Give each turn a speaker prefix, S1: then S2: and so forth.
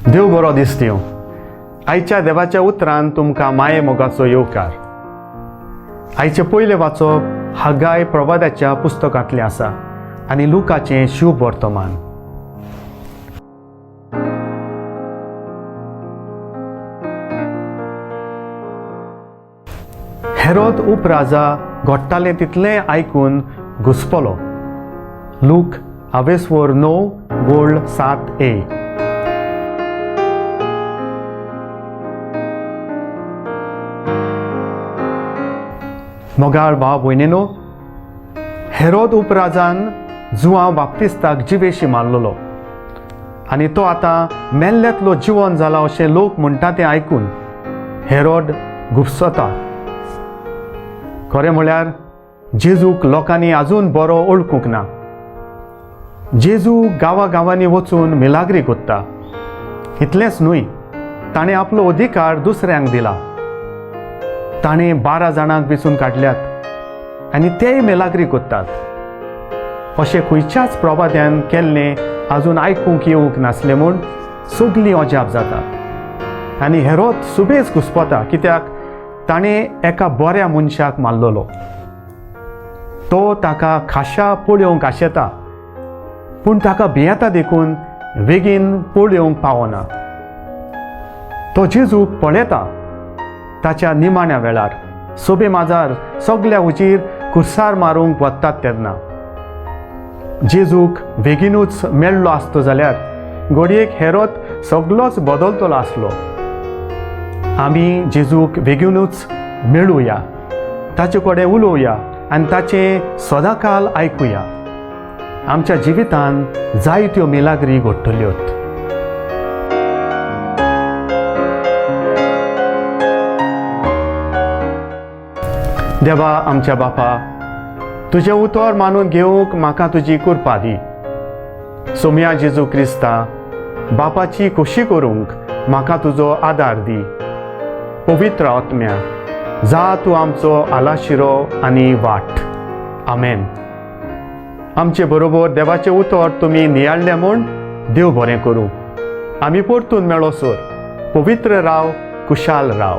S1: देव बरो दीस दिवं. आयच्या देवाच्या उतरान तुमकां माये मोगाचो येवकार. आयचें पयलें वाचप हागाय प्रवादाच्या पुस्तकांतलें आसा आनी लुकाचें शुभ वर्तमान. हेरोद उपराजा घडटालें तितलें आयकून घुसपलो. लूक आवेसवर 9 वळ 7 ए. मोगाळ भाव भयणीनो, हेरोद उपराजान जुआंव बाप्तिस्ताक जिवेशी मारलेलो आनी तो आतां मेल्ल्यांतलो जिवन जाला अशें लोक म्हणटा तें आयकून हेरोड घुपसता. खरें म्हळ्यार जेजूक लोकांनी आजून बरो वळखूंक ना. जेजू गांवा गांवांनी वचून मिलाग्री कोत्ता. इतलेंच न्हय, ताणें आपलो अधिकार दुसऱ्यांक दिला. ताणें 12 जाणांक वेंचून काडल्यात आनी तेय मिलाग्री कोत्तात. अशें खंयच्याच प्रवाद्यान केल्लें आजून आयकूंक येवंक नासलें म्हूण सगलीं अजाप जातात आनी हेरोद सुबेज घुसपता, कित्याक ताणें एका बऱ्या मनशाक मारलेलो. तो ताका खाशा पळोवंक आशेता, पूण ताका भियेता देखून बेगीन पळोवंक पावना. तो जेजूक पळयता ताच्या निमाण्या वेळार सोबे माजार सगल्या उजीर कुर्सार मारूंक वतात तेन्ना. जेजूक बेगीनूच मेळ्ळो आसतो जाल्यार घडयेक हेरोद सगलोच बदलतलो आसलो. आमी जेजूक बेगीनूच मेळुया, ताचे कडेन उलोवया आनी ताचें सदांकाल आयकुया. आमच्या जिवितान जायत्यो मिलाग्री घडटल्योत. देवा आमच्या बापा, तुजें उतर मानून घेवंक म्हाका तुजी कृपा दी. सोम्या जेजू क्रिस्ता, बापाची खोशी करूंक म्हाका तुजो आदार दी. पवित्र आत्म्या, जा तूं आमचो आलाशिरो आनी वाट. आमेन. आमचे बरोबर देवाचें उतर तुमी नियाळ्ळें म्हूण देव बरें करूं. आमी परतून मेळोसर पवित्र राव, कुशाल राव.